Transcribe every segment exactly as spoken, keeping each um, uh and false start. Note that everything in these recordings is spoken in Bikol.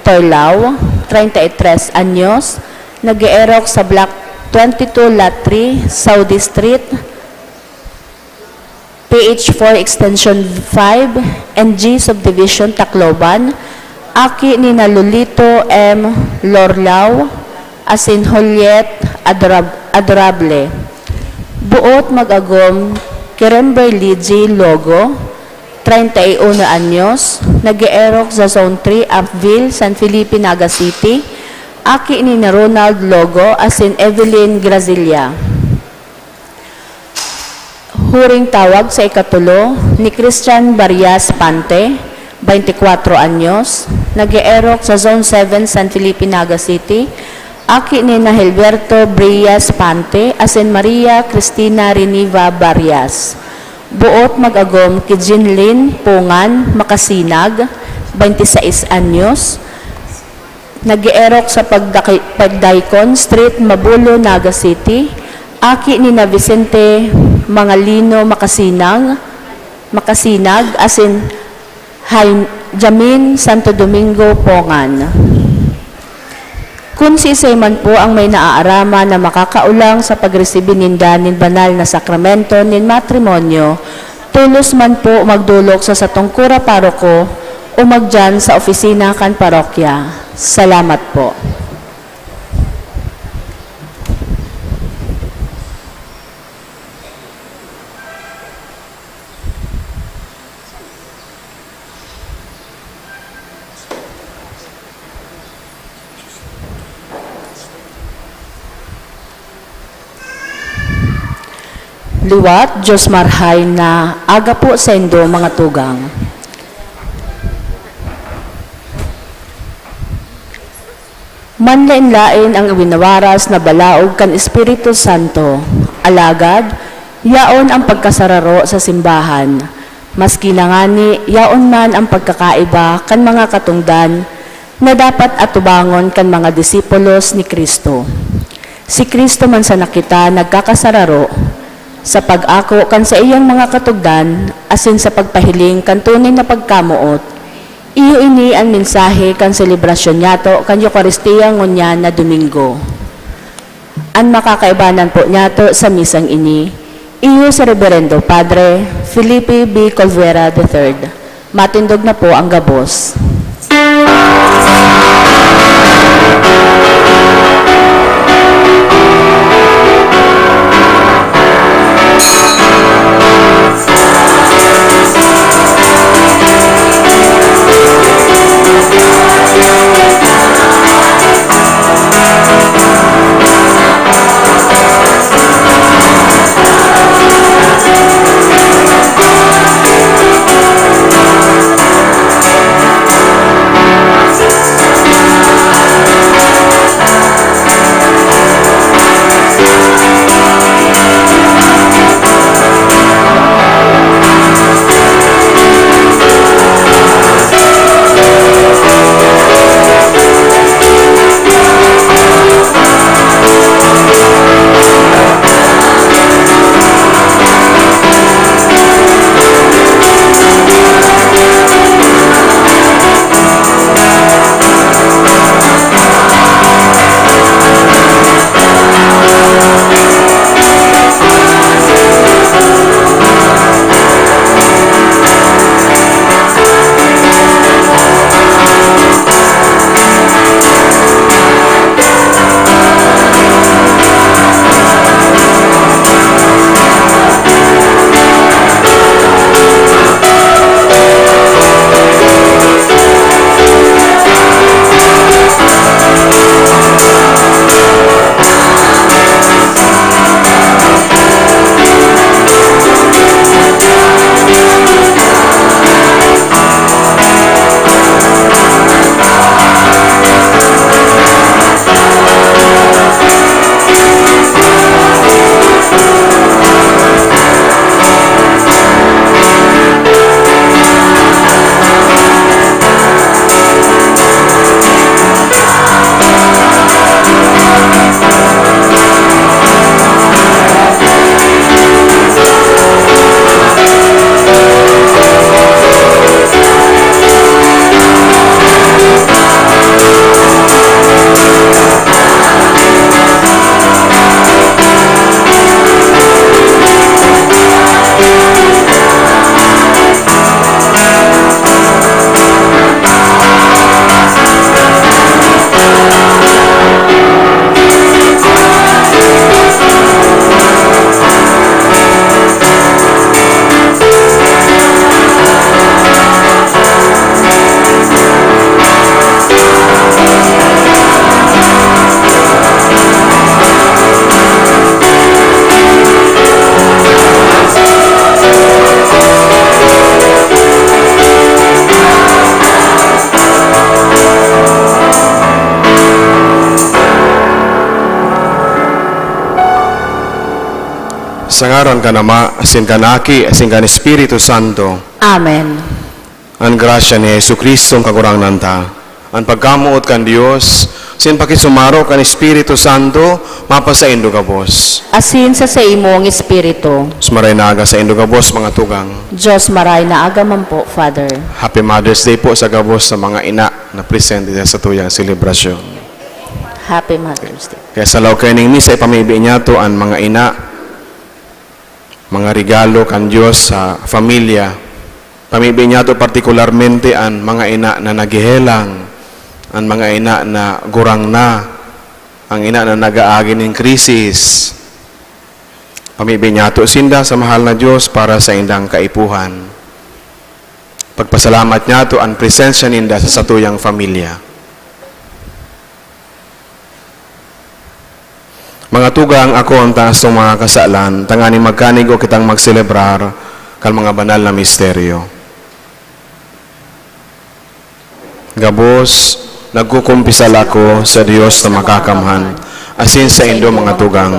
Torlao, treinta y tres anyos, nag-eerok sa Block twenty-two, Lot three, Saudi Street, P H four Extension five, N G Subdivision, Tacloban, aki ni na Lolito M. Lorlao, asin Juliet Adorab-, Adorable. Buot mag-agom ki Remberly G. Logo, treinta y uno anyos, nag-eerok sa Zone three, Upville, San Felipe, Naga City, aki ni na Ronald Logo asin Evelyn Grazilla. Huring tawag sa ikatulo ni Christian Barias Pante, twenty-four anyos, nag-eerok sa Zone seven, San Felipe, Naga City, aki ni na Hilberto Brias Pante asin Maria Cristina Riniva Barias. Buot mag-agom ki Jinlin Pungan Makasinag, twenty-six anyos, nag-eerok sa Pagdaki-, Pagdaikon Street, Mabulo, Naga City, aki ni na Vicente Mangalino Makasinang, Makasinag, asin Jaime, Jamin Santo Domingo, Pongan. Kun siisay man po ang may naaaraman na makakaolang sa pagresibi ninda nin banal na sakramento nin matrimonyo, tolos man po magdolok sa satong kura paroko o magdiyan sa opisina kan parokya. Salamat po. Liwat, Diyos Marahay na aga po saindo, mga tugang. Manlaen-laen an winawaras na balaog kan Espiritu Santo, alagad yaon an pagkasararo sa simbahan, maski na ngani yaon man an pagkakaiba kan mga katongdan na dapat atubangon kan mga disipulos ni Cristo. Si Cristo man sana kita nagkakasararo sa pag-ako kan saiyang mga katugdan asin sa pagpahiling kan tunay na pagkamoot. Iyo ini an mensahe kan selebrasyon niyato kan Eukaristia ngunyan na Domingo. An makakaibanan po niyato sa misang ini, iyo si Reberendo Padre Felipe B. Colvera the third. Matindog na po ang gabos. Sa ngaran kan Ama, asin kan Aki, asin kan Espiritu Santo. Amen. An grasya ni Jesu-Cristo, an Kagurangnan ta, an pagkamoot kan Dios, asin pakisumaro kan Espiritu Santo, mapasaindo gabos. Asin sa saimong espiritu. Mas maray na aga saindo gabos, mga tugang. Diyos maray na aga man po, Father. Happy Mother's Day po sa gabos sa mga ina na presente sa satuyang selebrasyon. Happy Mother's Day. Kaya sa laog kaining misa, ipamibi niyato an mga ina, mga regalo kan Dios sa pamilya. Pamibi niyato partikularmente an mga ina na naghehelang, an mga ina na gurang na, ang ina na nag-aagi nin krisis. Pamibi niyato sinda sa mahal na Dios para sa indang kaipuhan. Pagpasalamat niyato an presensya ninda sa satuyang pamilya. Mga tugang, ako an taas tong mga kasalan, tanganing magkanigo kitang magselebrar kan mga banal na misteryo. Gabos, nagkukumpisal ako sa Dios na Makakamhan, asin saindo, mga tugang,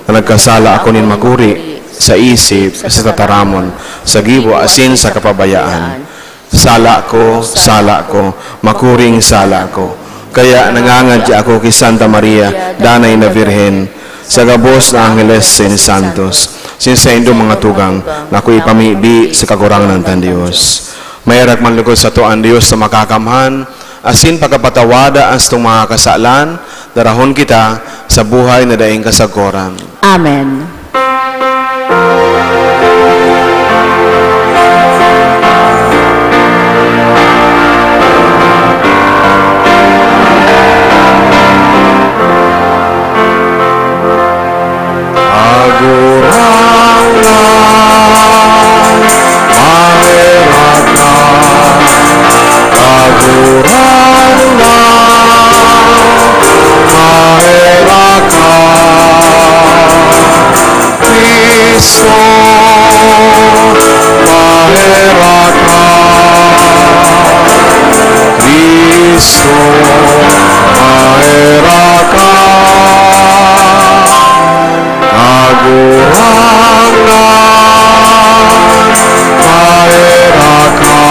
na nagkasala ako nin makuri, sa isip, sa tataramon, sa gibo, asin sa kapabayaan. Sala ko, sala ko, makuring sala ko. Kaya nangangadya ako ki Santa Maria, Danay na Birhen, sa gabos na angheles asin santos, asin saindo, mga tugang, na ako ipamibi sa Kagurangnan kan Dios. Maherak man logod sato an Dios na Makakamhan, asin pakapatawada an satong mga kasalan, darahon kita sa buhay na daing kasagoran. Amen. Kagurangnan, maherak ka. Kagurangnan, maherak ka. Cristo, maherak ka. Cristo, maherak ka. Kagurangnan, maherak ka.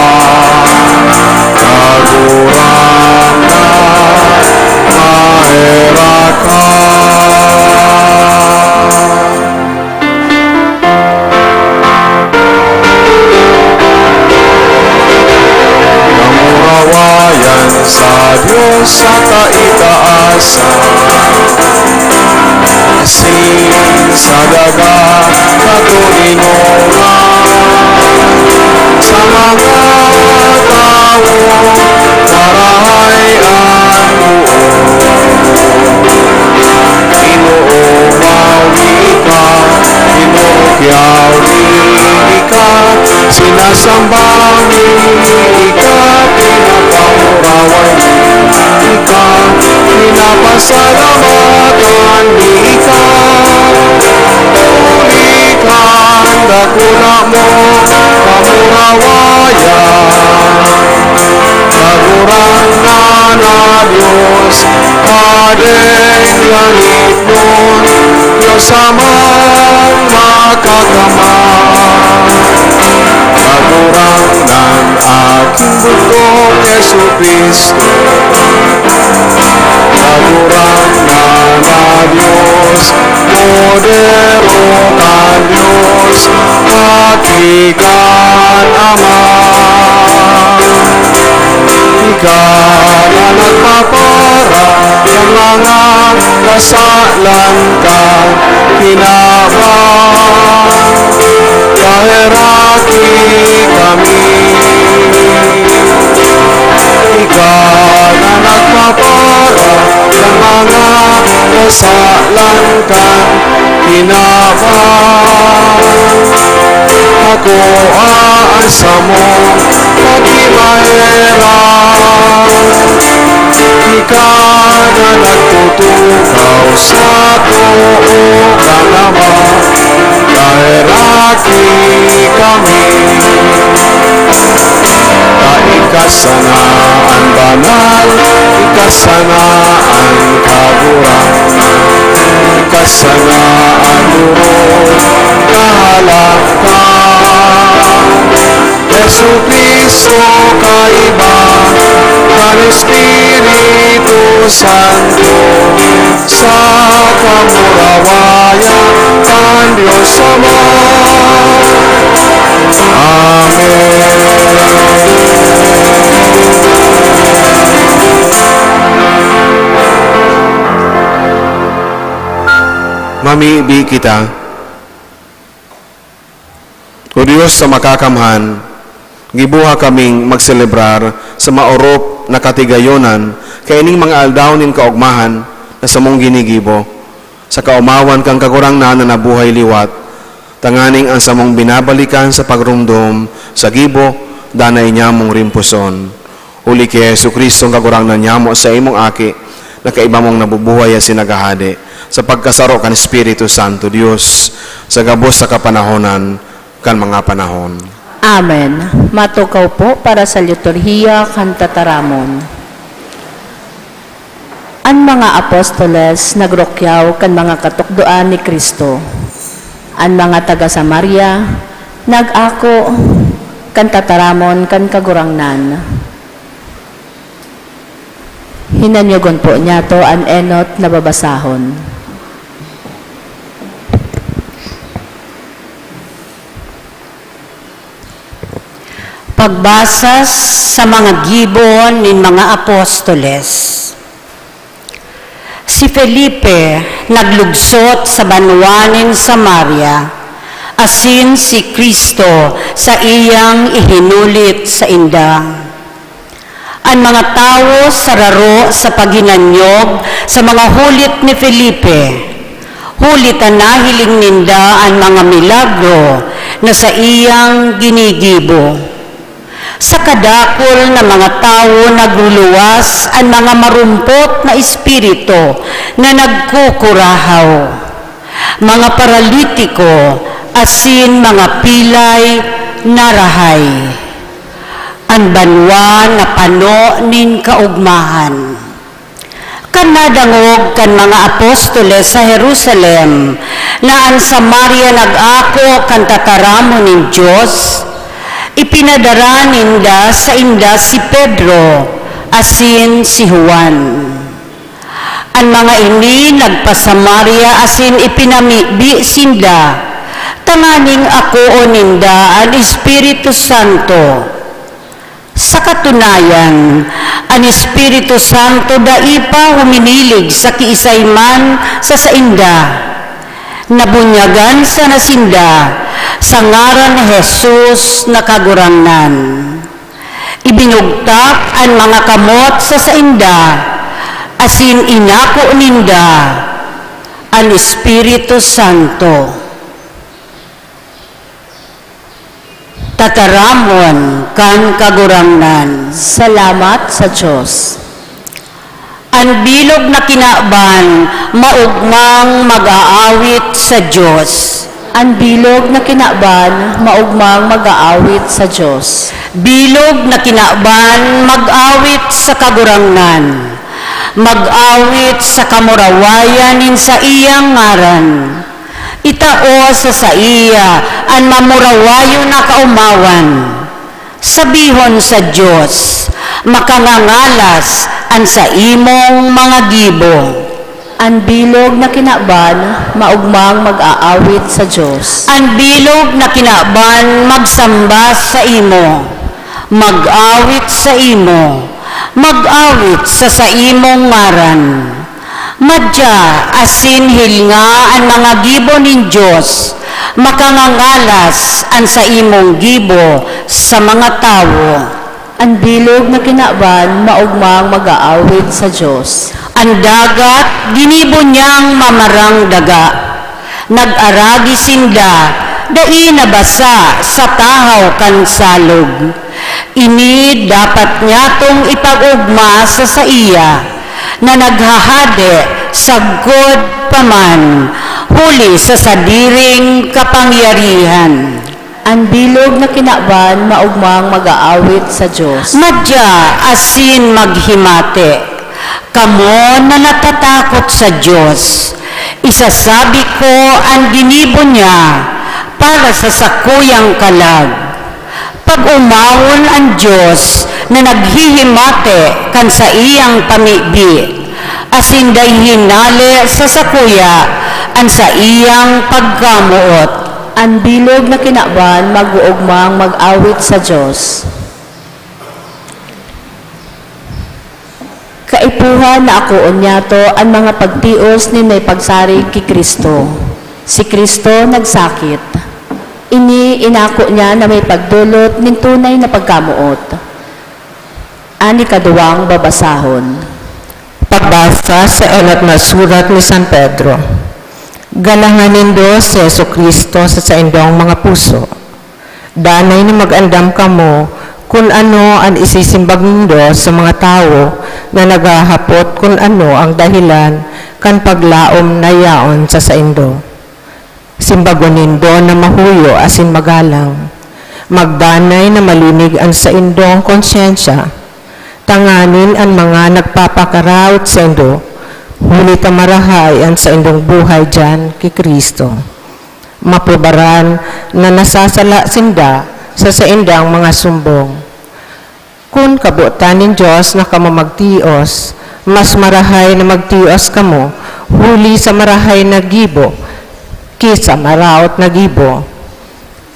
Kagurangnan, maherak ka. Kamurawayan sa Dios sa kaitaasan, asin sa daga katoninongan, sa mga tawo marahay an boot. Ginoo, mawi ka, Ginoo, kiyawi ka, sinasamba mi ika, pinapamuraway mi ika, pinapasalamatan mi ika. Huli kan dakula mo kamurawayan, Kagurangnan na Dios, Padeng langitnon, Dios Amang Makakamhan, Kagurangnan, aking bugtong Jesu-Cristo. Kagurangnan na Dios, Kordero kan Dios, Aki kan Ama. Ika na nagpapara kan mga kasalan kan kinaban. Paheraki kami. Ika na nagpapara kan mga kasalan kan kinaban. Akoa an samong pakimaherak. Ika na nagtutukaw sa too kan Ama, paheraki kami. Ika sana an banal, ika sana an kagurangnan, ika sana an orog, Sa kaiba kan Espiritu Santo, sa kamurawayan kan Dios Ama. Amen. Mamibi kita. O Dios sa makakamhan, gibuha kaming magselebrar sa maorop na katigayonan kaining mga aldaw nin kaogmahan na samong ginigibo, sa kaomawan kan Kagurangnan na nabuhay liwat, tanganing an samong binabalikan sa pagromdom sa gibo, danay niyamong rimpuson. Huli ki Jesu-Cristo, an Kagurangnan nyamo, saimong Aki, na kaiba mong nabubuhay asin naghahade, sa pagkasaro kan Espiritu Santo, Dios, sa gabos na kapanahonan kan mga panahon. Amen. Matukaw po para sa liturhiya kan tataramon. An mga apostoles nagrukyaw kan mga katukdoan ni Cristo. An mga taga Samaria nag-ako kan tataramon kan Kagurangnan. Hinanyogon po niyato an enot na babasahon. Pagbasa sa mga gibo nin mga apostoles. Si Felipe naglugsot sa banwa nin Samaria, asin si Cristo saiyang ihinulit sainda. An mga tawo sararo sa paghinanyog sa mga hulit ni Felipe, huli ta nahiling ninda an mga milagro na saiyang ginigibo. Sa kadakul na mga tawo nagluluwas an mga marumpot na espiritu na nagkukurahaw. Mga paralitiko asin mga pilay narahay. An banwa napano nin kaogmahan. Kan nadangog kan mga apostoles sa Jerusalem na an Samaria nag-ako kan tataramon nin Dios, ipinadara ninda sainda si Pedro asin si Juan. An mga ini nagpa-Samaria asin ipinamibi sinda tanganing akoon ninda an Espiritu Santo. Sa katunayan, an Espiritu Santo dai pa huminilig sa kiisay man sa sainda. Nabunyagan sana sinda sa ngaran ni Jesus na Kagurangnan. Ibinugtak an mga kamot sa sainda, asin inako ninda an Espiritu Santo. Tataramon kan Kagurangnan. Salamat sa Dios. An bilog na kinaban maogmang mag-aawit sa Dios. An bilog na kinaban maogmang mag-aawit sa Dios. Bilog na kinaban mag-awit sa Kagurangnan. Mag-awit sa kamurawayan nin saiyang ngaran. Itao sa saiya an mamurawayon na kaomawan. Sabihon sa Dios, "Makangangalas an saimong mga gibo." An bilog na kinaban maogmang mag-aawit sa Dios. An bilog na kinaban magsamba saimo, mag-awit saimo, mag-awit sa saimong ngaran. Madya asin hilnga an mga gibo nin Dios, makangangalas an saimong gibo sa mga tawo. An bilog na kinaban maogmang mag-aawit sa Dios. An dagat ginibo niyang mamarang daga. Nag-aragi sinda, dai nabasa sa tahaw kan salog. Ini dapat nyatong ipag-ogma sa saiya na naghahade sagkod pa man huli sa sadiring kapangyarihan. An bilog na kinaban maogmang mag-aawit sa Dios. Madya asin maghimati, kamo na natatakot sa Dios. Isasabi ko an ginibo niya para sa sakuyang kalag. Pag-omawon an Dios na naghihimate kan saiyang pamibi, asin dai hinale sa sakuya an saiyang pagkamoot. An bilog na kinaban mag-oogmang mag-awit sa Dios. Kaipuhan na akoon niyato an mga pagtios nin may pagsarig ki Cristo. Si Cristo nagsakit. Ini inako niya na may pagdolot nin tunay na pagkamoot. An ikaduwang babasahon. Pagbasa sa enot na surat ni San Pedro. Galangan nindo si Jesu-Cristo sa saindong mga puso. Danay na mag-andam kamo kun ano an isisimbag nindo sa mga tawo na naghahapot kun ano an dahelan kan paglaom na yaon sa saindo. Simbagon nindo na mahuyo asin magalang. Magdanay na malinig an saindong konsyensya, tanganing an mga nagpapakaraot saindo, huli ta marahay an saindong buhay diyan ki Cristo. Mapubaran na nasasala sinda sa saindang mga sumbong. Kun kabotan nin Dios na kamo magtios, mas marahay na magtios kamo huli sa marahay na gibo ki sa maraot na gibo.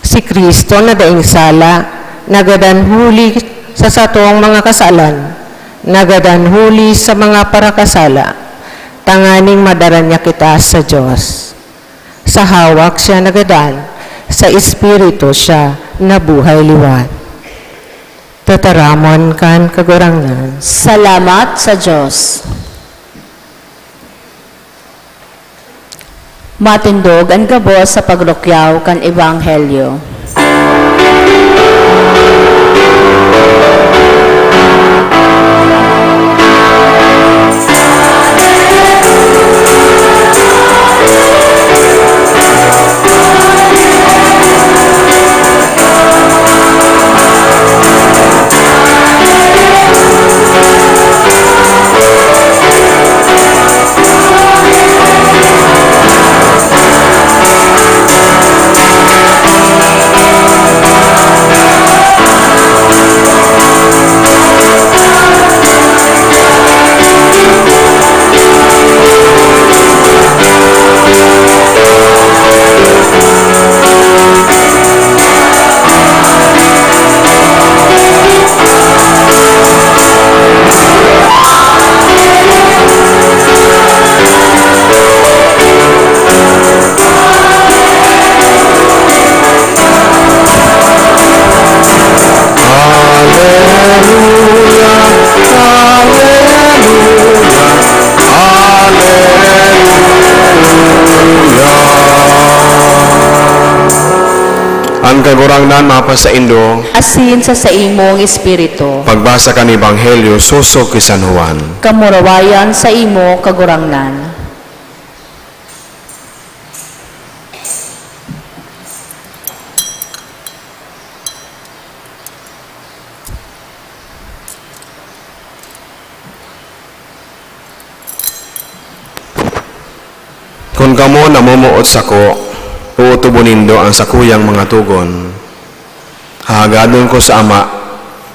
Si Cristo na daing sala nagadan huli sa satong mga kasalan, nagadan huli sa mga parakasala, tanganing madara niya kita sa Dios. Sa hawak siya nagadan, sa Espiritu siya nabuhay liwat. Tataramon kan Kagurangnan. Salamat sa Dios. Matindog an gabos sa pagrukyaw kan Ebanghelyo. Aleluya, aleluya, aleluya. An Kagurangnan mapasaindo. Asin sa saimong espiritu. Pagbasa kan Ebanghelyo sosog ki San Juan. Kamurawayan saimo, Kagurangnan. Kun kamo namomoot sako, ootobon nindo an sakuyang mga togon. Hahagadon ko sa Ama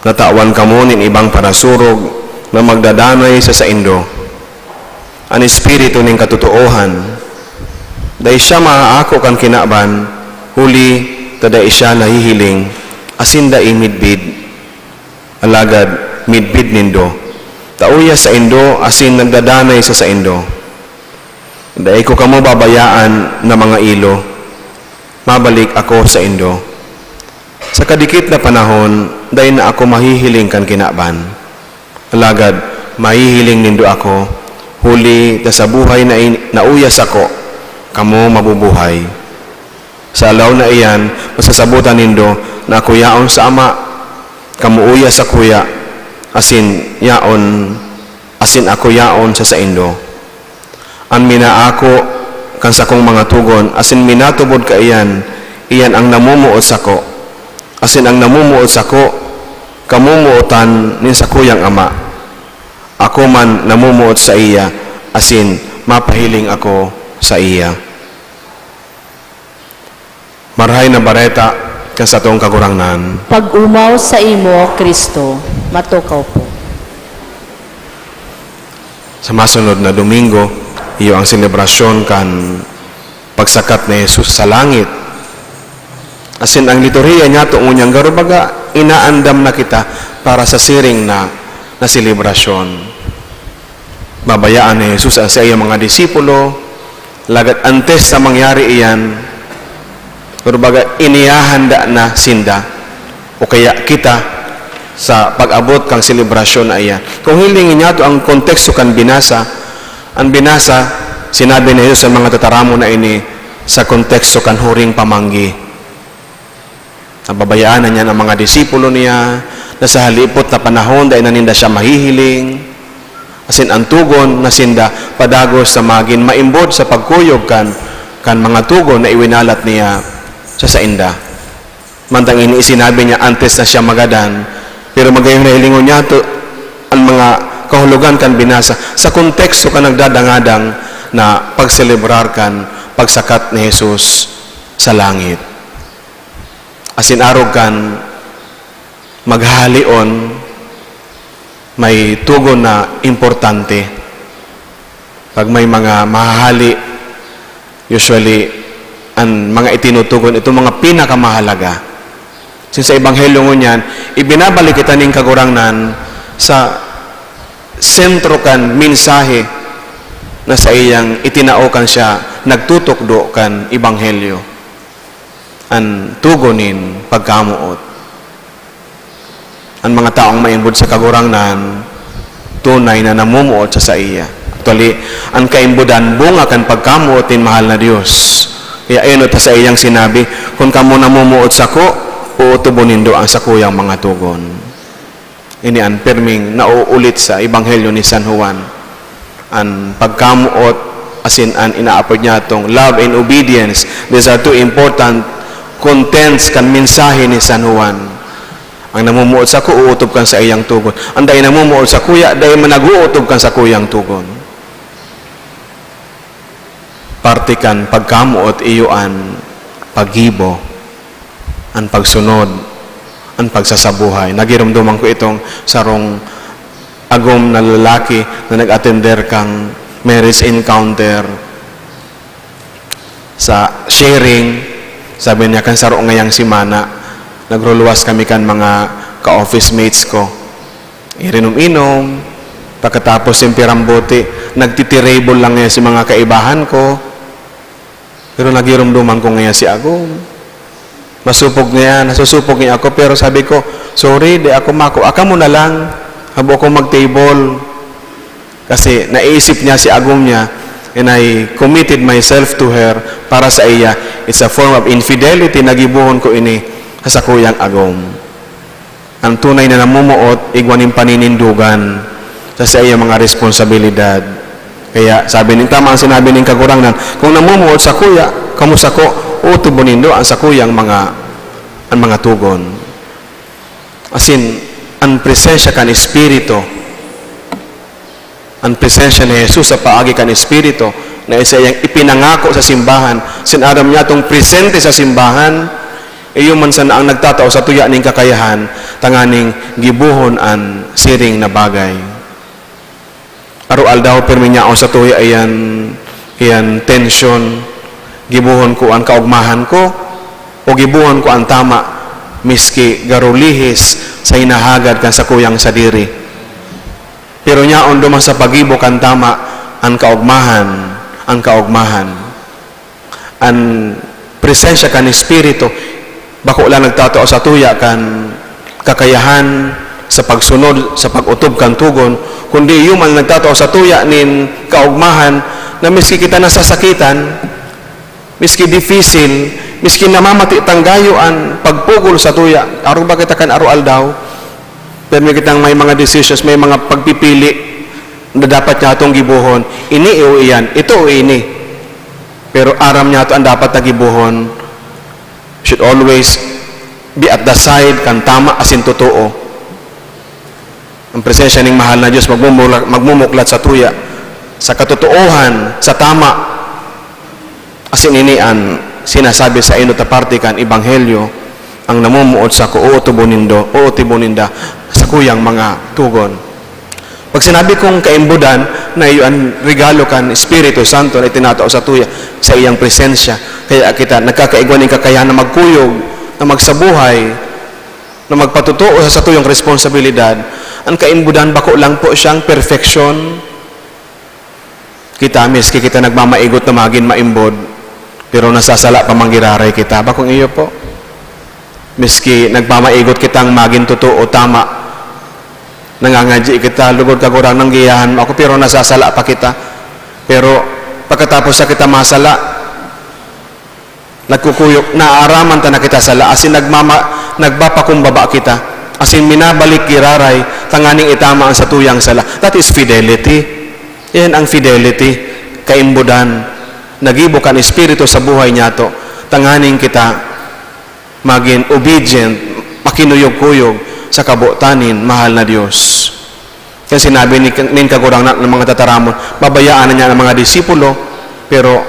na tawan kamo nin ibang parasurog na magdadanay sa saindo, an Espiritu nin katotoohan. Dai siya maaako kan kinaban, huli ta dai siya nahihiling asin dai midbid. Alagad midbid nindo, ta uya saindo asin nagdadanay sa saindo. Dai ko kamo babayaan na mga ilo. Mabalik ako saindo. Sa kadikit na panahon, dai na ako mahihiling kan kinaban. Alagad mahihiling nindo ako, huli ta sa buhay na in-, na uya sako, kamo mabubuhay. Sa aldaw na iyan, masasabotan nindo na ako yaon sa Ama, kamo uya sakuya, asin yaon, asin ako yaon sa saindo. An minaako kan sakong mga togon asin minatubod kaiyan, iyan an namomoot sako, asin an namomoot sako, kamomotan nin sakuyang Ama. Ako man namomoot saiya, asin mapahiling ako saiya. Marahay na Bareta Kan satong Kagurangnan. Pag-omaw saimo, Cristo. Matukaw po. Sa masunod na Domingo, iyo ang selebrasyon kan pagsakat ni Jesus sa langit. Asin ang liturhiya niyato ngunyan garo baga inaandam na kita para sa siring na, na selebrasyon. Babayaan ni Jesus ang saiyang mga disipulo, lagad antes na mangyari iyan, kumbaga, inihahanda na sinda, o kaya kita, sa pag-abot kan selebrasyon na iyan. Kung hiling niyato ang konteksto kan binasa, ang binasa, sinabi ni Jesus sa mga tataramon na ini sa konteksto kan huring pamanggi. Nababayaan na niya ang mga disipulo niya, na sa halipot na panahon dai na ninda siya mahihiling, asin ang tugon na sinda padagos na magin maimbod sa pagkuyog kan, kan mga tugon na iwinalat niya sa sainda. Mantang ini isinabi niya antes na siya magadan, pero magayon na hilingon niyato an mga kahulogan kan binasa sa konteksto kan nagdadangadang na pagselebrar kan pagsakat ni Jesus sa langit. Asin arog kan maghahalion, may tugon na importante. Pag may mga mahahali, usually, ang mga itinutugon, itong mga pinakamahalaga. Since sa Ebanghelyo ngunyan, ibinabalik kita ning Kagurangnan sa sentro kan mensahe na saiyang itinao kan siya nagtutukdo kan Ebanghelyo. An tugon nin pagkamoot. An mga taong maimbod sa Kagurangnan, tunay na namumuot sa saiya. Actually, an kaimbodan, bunga kan pagkamoot nin mahal na Dios. Kaya enot sa iyang sinabi, "Kun kamo namumuot sako, uutubon nindo an sakuyang mga tugon." Ini an pirming nauulit sa Ebanghelyo ni San Juan. An pagkamoot asin an inaapod niya tong love and obedience. These are two important contents kan mensahe ni San Juan. Ang namumuot sako, uutob kan saiyang tugon. Ang dai namumuot sakuya, dai man nag-uutob kan sakuyang tugon. Parte kan pagkamoot iyo an paggibo, an pagsunod, an pagsasabuhay. Nagiromdoman ko itong sarong agom na lalaki na nag-atender kang marriage encounter. Sa sharing, sabi niya, kan saro ngayang semana, nagruluwas kami kan mga ka-office mates ko. Irinom-inom, pagkatapos yung pirambote, nagtitirable lang niya si mga kaibahan ko. Pero nagiromdoman ko ngaya si agom. Masupog niya, nasusupog niya ako, pero sabi ko, "Sorry, di ako mako. Aka mo na lang. Habo akong mag-table." Kasi naisip niya si agom niya, and I committed myself to her para sa iya. It's a form of infidelity na gibohon ko ini sa sakuyang agom. Ang tunay na namumuot, igwa nin paninindogan sa saiyang mga responsabilidad. Kaya sabi nin, tama ang sinabi nin Kagurangnan, "Kung namumuot sakuya, kamo sako, uutubon nindo an sakuyang mga, an mga tugon." Asin, an presensya kan Espiritu, an presensya ni Jesus sa paagi kan Espiritu na saiyang ipinangako sa simbahan, sin aram niya itong presente sa simbahan, iyo man sana ang nagtatao sa tuya ning kakayahan, tanganing gibohon an siring na bagay. Aroaldaw, pirmi niya ako sa tuya iyan, iyan tensyon, gibohon ko an kaogmahan ko, o gibohon ko an tama, miski garo lihis sa hinahagad kan sakuyang sadiri. Pero nyaon duman sa paggibo kan tama, an kaogmahan, an kaogmahan. An presensya kan Espiritu, bako lang nagtatao sa tuya kan kakayahan sa pagsunod, sa pag-otob kan tugon, kundi iyo man nagtatao sa tuya nin kaogmahan na miski kita nasasakitan, miski difisil, miski namamati tanggayo an pagpugol sa tuya, arog ba kita kan aroaldaw? Pirmi kitang may mga decisions, may mga pagpipili na dapat niya atong gibohon. Ini o iyan, ito o ini. Pero aram niya ato an dapat na gibohon. Should always be at the side kan tama asin totoo. Ang presensya ning mahal na Dios magmumula-, magmumuklat sa tuya, sa katotoohan, sa tama. Asin ini an sinasabi sa enot na parte kan Ebanghelyo, Ang namumuot sako, ootubon nindo, ootubon ninda, sakuyang mga tugon. Pag sinabi kong kaimbodan, na iyo an regalo kan Espiritu Santo na itinatao sa tuya, sa iyang presensya. Kaya kita nagkakaigwa nin kakayahan na magkuyog, na magsabuhay, na magpatotoo sa satuyang responsibilidad. Ang kaimbodan, bako lang po siyang perfection. Kita, miski kita nagmamaigot na magin maimbod, pero nasasala pa man giraray kita. Bakong iyo po? Miski nagmamaigot kitang magin totoo, tama. Nangangadyi kita, "Lugod, Kagurangnan, giyahan mo ako," pero nasasala pa kita. Pero pagkatapos na kita masala, nagkukuyog, naaaraman ta na kita sala, asin nagmama-, nagpapakumbaba kita, asin minabalik giraray, tanganing itama ang satuyang sala. That is fidelity. Yan ang fidelity, kaimbodan. Nagibo kan Espiritu sa buhay niyato, tanganing kita magin obedient, makinuyog-kuyog sa kabotan nin mahal na Dios. Kaya sinabi ni, nin Kagurangnan ang mga tataramon, babayaan na niya ang mga disipulo, pero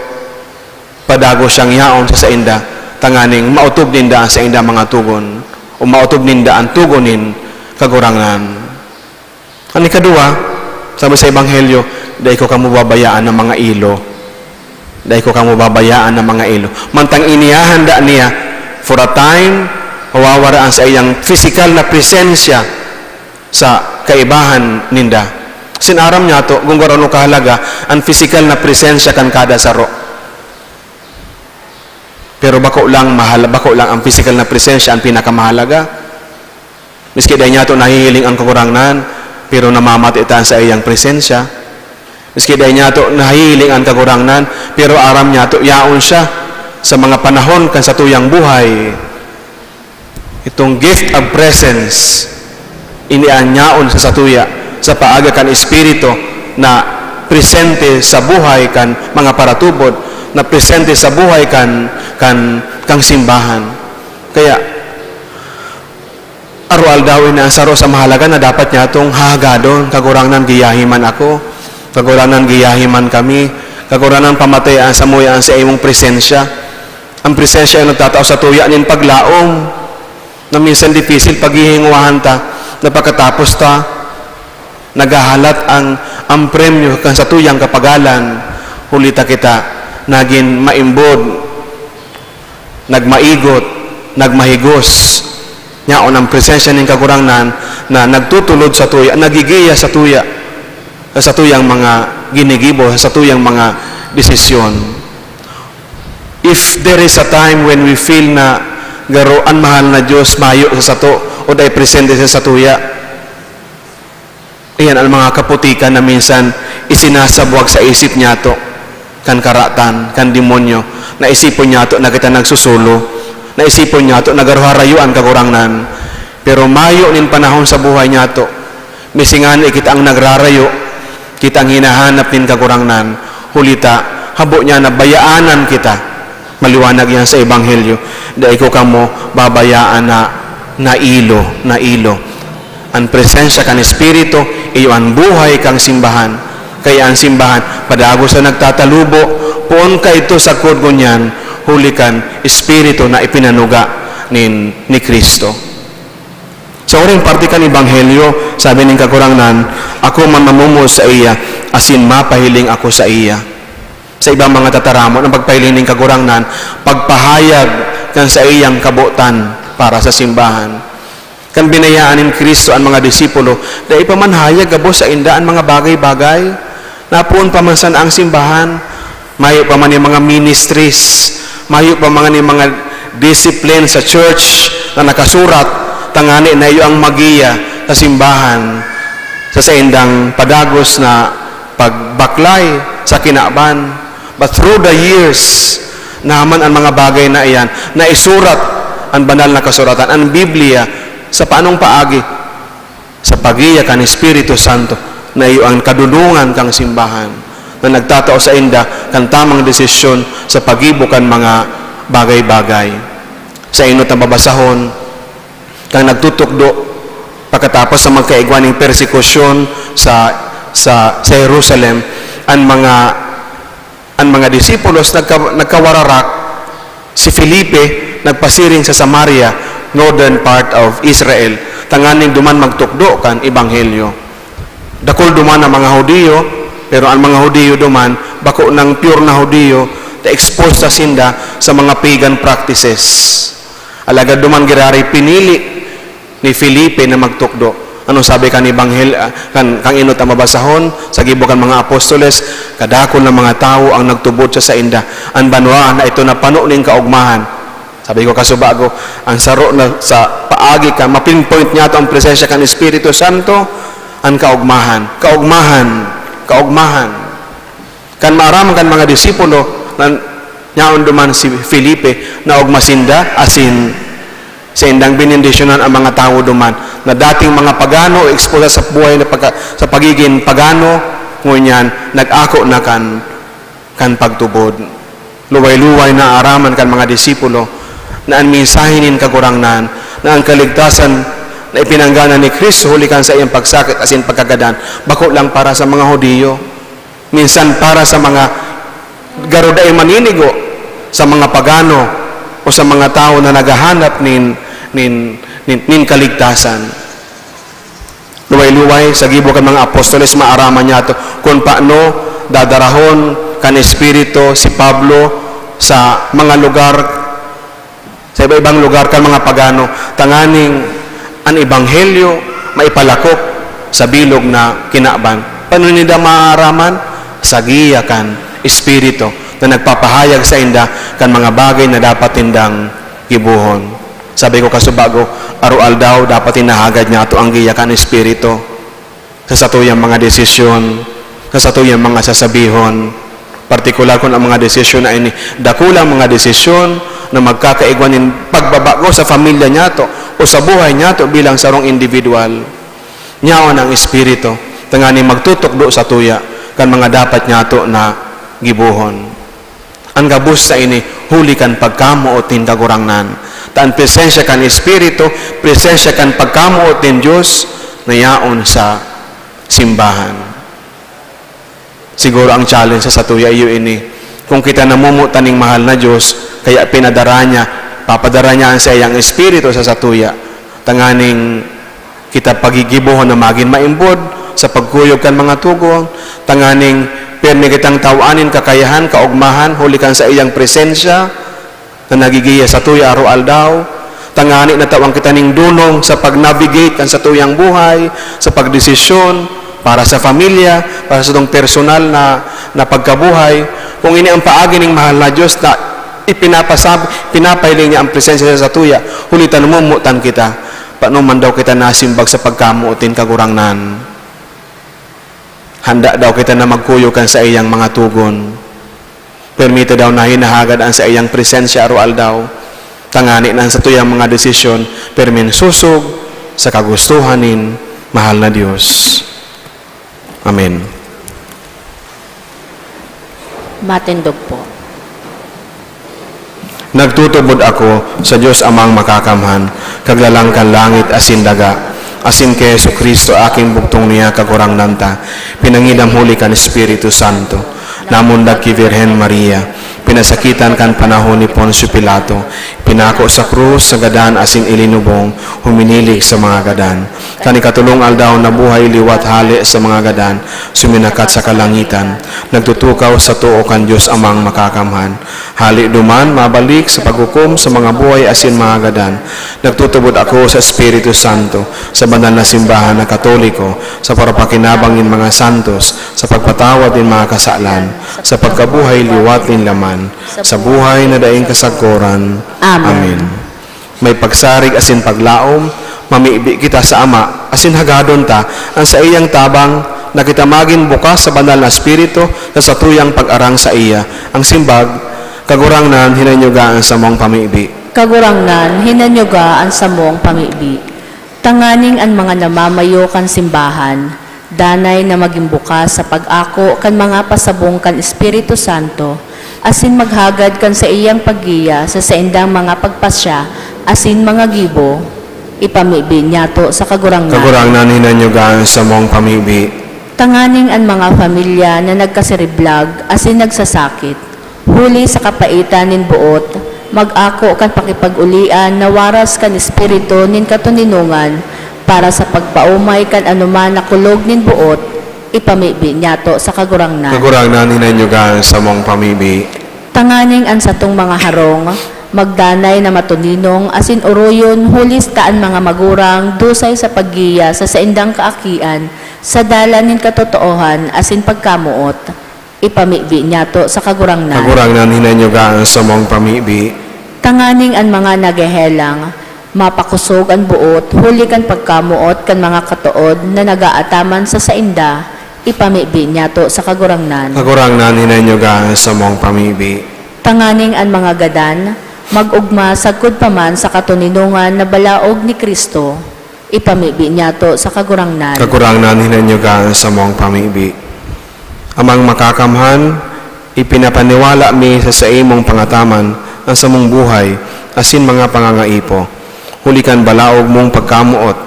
padagos siyang yaon sa sainda, tanganing maotob ninda ang sainda mga tugon, o maotob ninda ang tugon nin Kagurangnan. An ikaduwa, sabi sa Ebanghelyo, "Dai ko kamo babayaan ng mga ilo." Dai ko kamo babayaan ng mga ilo. Mantang inihahanda niya for a time, mawawara ang saiyang pisikal na presensya sa kaibahan ninda. Sinaram niya to, kung gurano kahalaga, ang pisikal na presensya kan kada saro. Pero bako lang mahal, bako lang ang pisikal na presensya ang pinakamahalaga. Miski dai niyato nahihiling ang Kagurangnan, pero namamati ta sa iyang presensya. Miski dai niyato nahihiling ang Kagurangnan, pero aram niyato yaon siya sa mga panahon kan satuyang buhay. Itong gift of presence, ini an yaon sa satuya, sa paagi kan Espiritu na presente sa buhay kan mga paratubod, na presente sa buhay kan, kan, kan simbahan. Kaya, aroaldaw ini ang saro sa mahalaga na dapat niyatong hahagadon. "Kagurangnan, giyahi man ako. Kagurangnan, giyahi man kami. Kagurangnan, pamatay ang samuya ang sa imong presensya." Ang presensya ang nagtatao sa tuya nin paglaom na minsan dipisil paghihingwahan ta, na pagkatapos ta, naghahalat ang, ang premyo kan satuyang kapagalan, huli ta kita nagin maimbod, nagmaigot, nagmahigos. Yaon ang presensya nin Kagurangnan na nagtutulod sa tuya, nagigiya sa tuya, sa tuyang mga ginigibo, sa tuyang mga desisyon. If there is a time when we feel na garo an mahal na Dios mayo sa sato o dai presente sa satuya, iyan an mga kaputikan na minsan isinasabwag sa isip niyato kan karatan, kan demonyo. Naisipon niyato na kita nagsusulo. Naisipon niyato na garo harayo an Kagurangnan. Pero mayo nin panahon sa buhay niyato, misingani kita ang nagrarayo, kita ang hinahanap nin Kagurangnan. Huli ta, habo niya na bayaanan kita. Maliwanag yan sa Ebanghelyo. Dai ko kamo babayaan na nailo, nailo. An presensya kan Espiritu, iyo an buhay kan simbahan. Kaya an simbahan, padagos na nagtatalubo, poon kaidto sagkod ngunyan, huli kan Espiritu na ipinanuga nin, ni Cristo. Sa huring parte kan Ebanghelyo, sabi nin Kagurangnan, "Ako man mamumuhos saiya, asin mapahiling ako saiya." Sa ibang mga tataramon, ang pagpahiling nin Kagurangnan, pagpahayag kan saiyang kabotan para sa simbahan. Kan binayaan nin Cristo an mga disipulo, dai pa man hayag gabos sainda an mga bagay-bagay. Napoon pa man sana ang simbahan, mayo pa man nin mga ministries, mayo pa man nin mga discipline sa church na nakasurat, tangani na iyo ang magiya sa simbahan sa saindang padagos na pagbaklay sa kinaban. But through the years, naman an mga bagay na iyan, naisurat an banal na kasuratan, an Biblia, sa paanong paagi? Sa pagiya kan Espiritu Santo, na iyo an kadunongan kan simbahan, na nagtatao sainda kan tamang desisyon sa paggibo kan mga bagay-bagay. Sa enot na babasahon, kan nagtutukdo, pagkatapos na magkaigwa nin persekusyon sa, sa, sa Jerusalem, an mga, an mga disipulos nagka-, nagkawararak, si Felipe nagpasiring sa Samaria, northern part of Israel, tanganing duman magtukdo kan ebanghelyo. Dakul duman ang mga Hudiyo, pero ang mga Hudiyo duman, bako nang pure na Hudiyo, ta exposed sa sinda sa mga pagan practices. Alagad duman giraray pinili ni Felipe na magtukdo. Ano sabi kan Ebanghel-, ah, kan, kan enot na mabasahon, sa gibo kan mga apostoles, kadakul na mga tawo ang nagtubod sa sainda. An banwa na ito napano nin kaogmahan. Sabi ko, kasubago, ang saro na sa paagi ka, ma-pinpoint niyato ang presensya kan Espiritu Santo, ang kaogmahan. Kaogmahan. Kaogmahan. Kan maaraman kan mga disipulo, na yaon duman si Felipe, naogma sinda, asin saindang benendisyonan ang mga tawo duman, na dating mga pagano o eksposa sa buhay na pagka-, sa pagiging pagano, ngunyan, nag-ako na kan, kan pagtubod. Luway-luway naaraman kan mga disipulo na an mensahe nin Kagurangnan, na an kaligtasan na ipinanggana ni Cristo huli kan saiyang pagsakit asin pagkagadan, bako lang para sa mga Hudiyo. Minsan para sa mga garo dai maninigo, sa mga pagano, o sa mga tawo na naghahanap nin, nin, nin, nin kaligtasan. Luway-luway, sa gibo kan mga apostoles, maaraman niyato kun paano dadarahon kan Espiritu si Pablo sa mga lugar, sa iba-ibang lugar kan mga pagano, tanganing an ebanghelyo maipalakop sa bilog na kinaban. Paano ninda maaraman? Sa giya kan Espiritu na nagpapahayag sainda kan mga bagay na dapat nindang gibohon. Sabi ko, kasubago, aroaldaw dapat hinahagad niyato an giya kan Espiritu sa satuyang mga desisyon, sa satuyang mga sasabihon. Partikular kun ang mga desisyon na ini, dakulang mga desisyon na magkakaigwa nin pagbabago sa pamilya niyato o sa buhay niyato bilang sarong individual. Nyaon ang Espiritu, tanganing magtutukdo satuya kan mga dapat niyato na gibohon. An gabos na ini, huli kan pagkamoot nin Kagurangnan. Ta an presensya kan Espiritu, presensya kan pagkamoot nin Dios, na yaon sa simbahan. Siguro ang challenge sa satuya iyo ini. Kung kita namomotan nin mahal na Dios, kaya pinadara niya, papadara niya an saiyang Espiritu sa satuya, tanganing kita pagigibohon na magin maimbod sa pagkuyog kan mga tugon, tanganing pirmi kitang taw-an nin kakayahan, kaogmahan, huli kan saiyang presensya na nagigiya satuya aroaldaw, tangani na tawan kita nin dunong sa pag-navigate kan satuyang buhay, sa pagdesisyon para sa pamilya, para sa satong personal na, na pagkabuhay. Kung ini ang paagi nin mahal na Dios na ipinapasab-, pinapahiling niya ang presensya sa satuya, huli ta namomotan kita. Paano man daw kita nasimbag sa pagkamoot nin Kagurangnan? Handa daw kita na magkuyog kan saiyang mga tugon. Pirmi ta daw na hinahagad an saiyang presensya aroaldaw, tangani na an satuyang mga desisyon pirming sosog sa kagustohan nin mahal na Dios. Amen. Matindog po. Nagtutubod ako sa Dios Amang Makakamhan, Kaglalang kan langit asin daga, asin ki Jesu-Cristo, aking bugtong niya, Kagurangnan ta, pinangidam huli kan Espiritu Santo, namundag ki Birhen Maria, pinasakitan kan panahon ni Poncio Pilato, pinako sa krus, nagadan asin ilinubong, huminilig sa mga gadan. Kan ikatolong aldaw nabuhay liwat hale sa mga gadan, suminakat sa kalangitan, nagtutukaw sa too kan Dios Amang Makakamhan. Hale duman, mabalik sa paghukom sa mga buhay asin mga gadan. Nagtutubod ako sa Espiritu Santo, sa banal na simbahan na Katoliko, sa parapakinabang nin mga santos, sa pagpatawad nin mga kasalan, sa pagkabuhay liwat nin laman, sa buhay na daing kasagkoran. Amen. Amen. May pagsarig asin paglaom, mamibi kita sa Ama, asin hagadon ta an saiyang tabang na kita magin bukas sa Banal na Espiritu sa satuyang pag-arang saiya. Ang simbag, Kagurangnan, hinanyuga an samong pamibi. Kagurangnan, hinanyuga an samong pamibi. Tanganing an mga namamayo kan simbahan, danay na magin bukas sa pag-ako kan mga pasabong kan Espiritu Santo, asin maghagad kan saiyang paggiya sa saindang mga pagpasya asin mga gibo, ipamibi niyato sa Kagurangnan. Kagurangnan, hinanyuga an samong pamibi. Tanganing an mga pamilya na nagkasiriblag asin nagsasakit, huli sa kapaitan nin boot, Mag-ako kan pakipag-olian na waras kan Espiritu nin katoninongan, para sa pagpaomay kan anoman na kulog nin boot, ipamibi niyato sa Kagurangnan. Kagurangnan, hinanyuga an samong pamibi. Tanganing an satong mga harong magdanay na matoninong asin oroyon, huli ta an mga magurang dusay sa paggiya sa saindang kaakian sa dalan nin katotoohan asin pagkamoot. Ipamibi niyato sa Kagurangnan. Kagurangnan, hinanyuga an samong pamibi. Tanganing an mga naghehelang, mapakosog an boot huli kan pagkamoot kan mga katood na nag-aataman sa sainda, ipamibi niyato sa Kagurangnan. Kagurangnan, hinanyuga an samong pamibi. Tanganing an mga gadan, mag-ogma sagkod pa man sa katoninongan na balaog ni Cristo, ipamibi niyato sa Kagurangnan. Kagurangnan, hinanyuga an samong pamibi. Amang Makakamhan, ipinapaniwala mi sa saimong pangataman an samong buhay asin mga pangangaipo, huli kan balaog mong pagkamoot.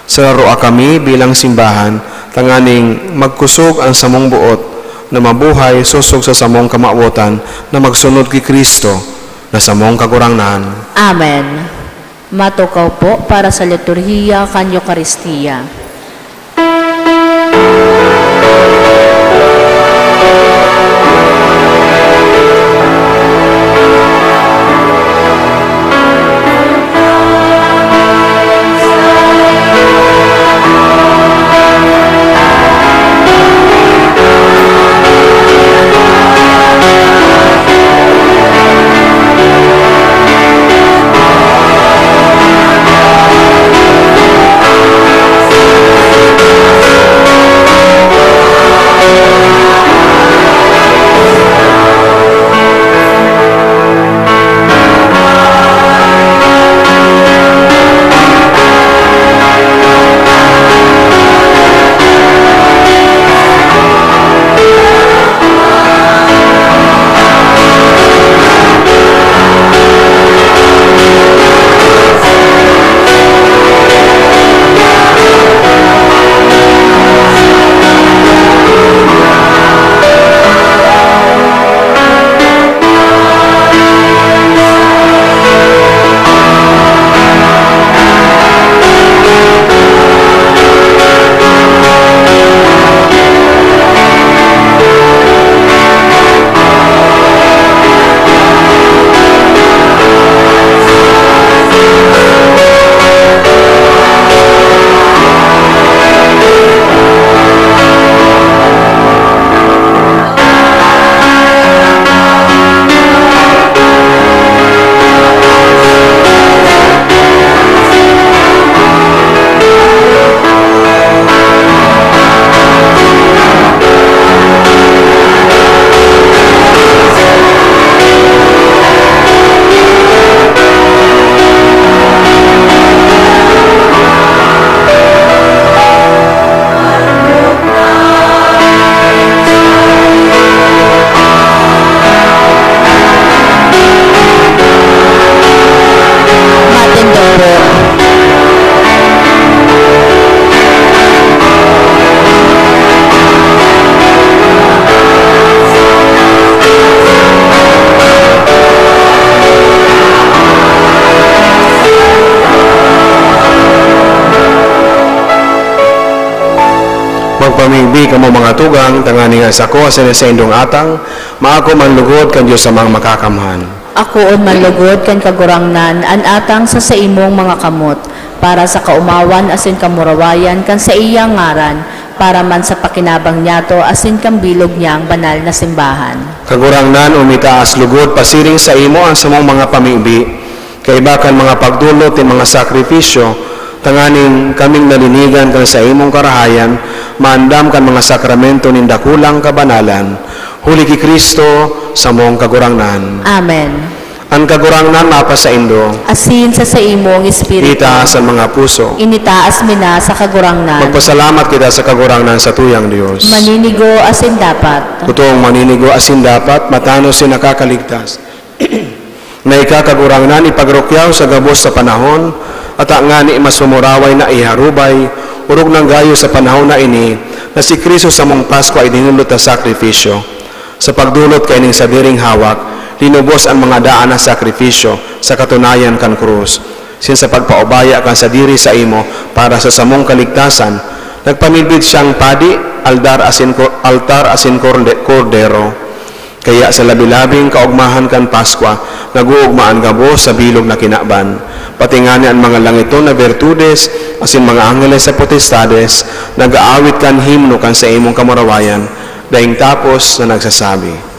Sararoa kami bilang simbahan, tanganing magkosog an samong boot na mabuhay sosog sa samong kamawotan na magsunod ki Cristo, na samong Kagurangnan. Amen. Matukaw po para sa liturhiya kan Eukaristia. Matindog po. Magpamibi kamo, mga tugang, tanganing an sako asin an saindong atang maako man lugod kan Dios Amang Makakamhan. Akoon man lugod kan Kagurangnan an atang sa saimong mga kamot, para sa kaomawan asin kamurawayan kan saiyang ngaran, para man sa pakinabang niyato asin kan bilog niyang banal na simbahan. Kagurangnan, umitaas lugod pasiring saimo an samong mga pamibi, kaiba kan mga pagdolot nin mga sakrifisyo, tanganing kaming nalinigan kan saimong karahayan, maandam kan mga sakramento nin dakulang kabanalan. Huli ki Cristo, samong Kagurangnan. Amen. An Kagurangnan mapasaindo. Asin sa saimong espiritu. Itaas an mga puso. Initaas mi na sa Kagurangnan. Magpasalamat kita sa Kagurangnan, satuyang Dios. Maninigo asin dapat. Totong maninigo asin dapat, matanos asin nakakaligtas. Na ika, Kagurangnan, ipagrukyaw sa gabos na panahon, ata ngani mas mamuraway na iharubay, orog nang gayo sa panahon na ini, na si Cristo samong Paskwa idinulot na sakrifisyo. Sa pagdolot kaining sadiring hawak, Linubos an mga daan na sakrifisyo sa katunayan kan krus. Sin sa pagpaubaya kan sadiri saimo para sa samong kaligtasan, nagpamidbid siyang padi, aldar asin ko-, altar asin korde-, kordero. Kaya sa labi-labing kaogmahan kan Paskwa, nag-oogma an gabos sa bilog na kinaban. Pati ngani an mga langiton na bertudes asin mga angheles sa potestades nag-aawit kan himno kan saimong kamurawayan, daing tapos na nagsasabi,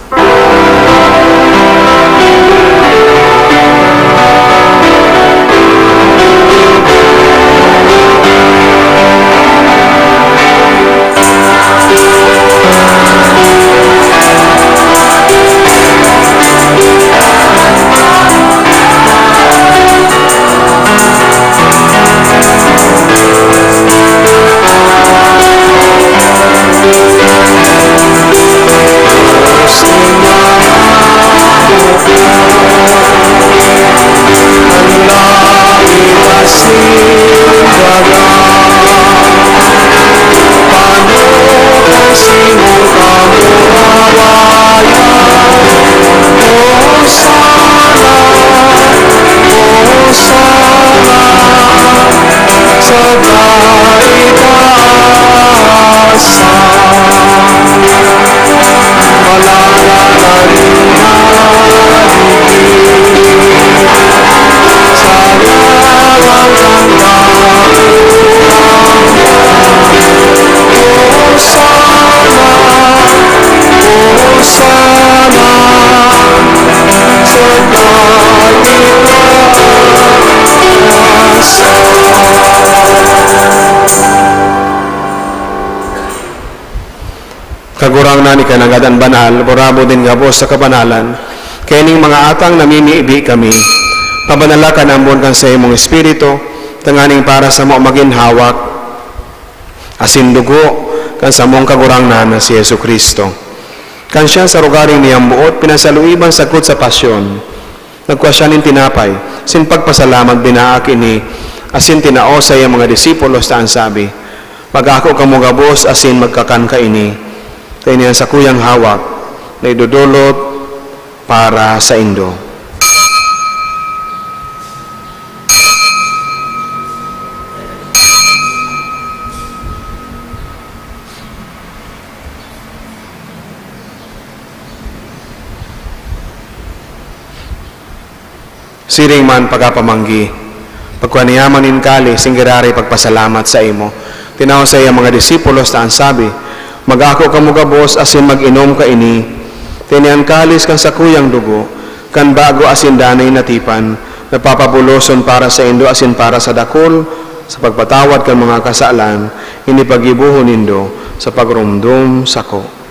Kagurangnan, ika nanggad an banal, gurabo nin gabos sa kabanalan. Kaining mga atang namimibi kami, pabanala kan ambon kan saimong Espiritu, tanganing para samo magin hawak asin dugo kan samong Kagurangnan na si Jesu-Cristo. Kan siya sa rogaring niyang boot, pinasaluiban sagkod sa pasyon, nagkua siya nin tinapay, sin pagpasalamat, binaak ini, asin tinao sa iyang mga disipulos ta an sabi, "Mag-ako kamo gabos asin magkakan kaini, ta ini an sakuyang hawak na idodolot para saindo." Siring man pagkapamanggi, pagkua niya man nin kalis, nin giraray pagpasalamat saimo, tinao sa iya mga disipulos ta an sabi, "Mag-ako kamo gabos asin mag-inom kaini, ta ini an kalis kan sakuyang dugo, kan bago asin danay na tipan, na papabuloson para saindo asin para sa dakul, sa pagpatawad kan mga kasalan, ini paggibohon nindo sa pagromdom sako."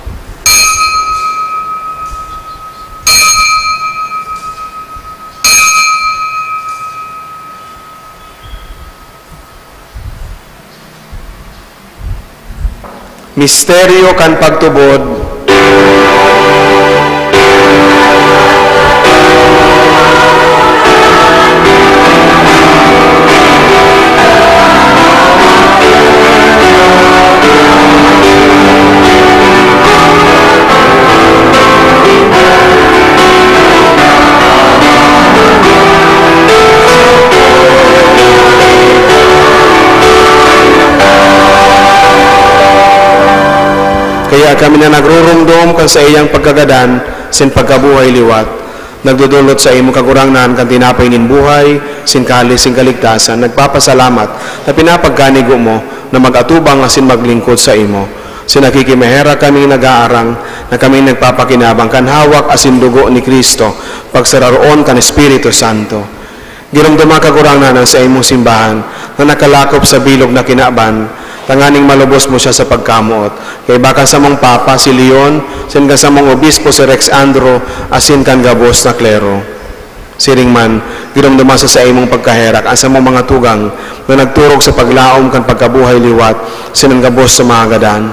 Misteryo kan pagtubod. Kaya kami na nagruromdom kan saiyang pagkagadan sin pagkabuhay liwat, nagdodolot saimo, Kagurangnan, kan tinapay nin buhay, sin kalis sin kaligtasan, nagpapasalamat ta pinapagkanigo mo na mag-atubang asin maglingkod saimo. Sin nakikimaherak kami nag-aarang na kami nagpapakinabang kan hawak asin dugo ni Cristo, pagsararoon kan Espiritu Santo. Giromdoma, Kagurangnan, an saimong simbahan na nakalakop sa bilog na kinaban, tanganing malubos mo siya sa pagkamoot. Kaiba kan samong Papa, si Leon, asin kan samong Obispo, si Rex Andro, asin kan gabos na klero. Siring man, giromdoma sa saimong pagkaherak an samong mga tugang na nagturog sa paglaom kan pagkabuhay liwat asin an gabos sa mga gadan.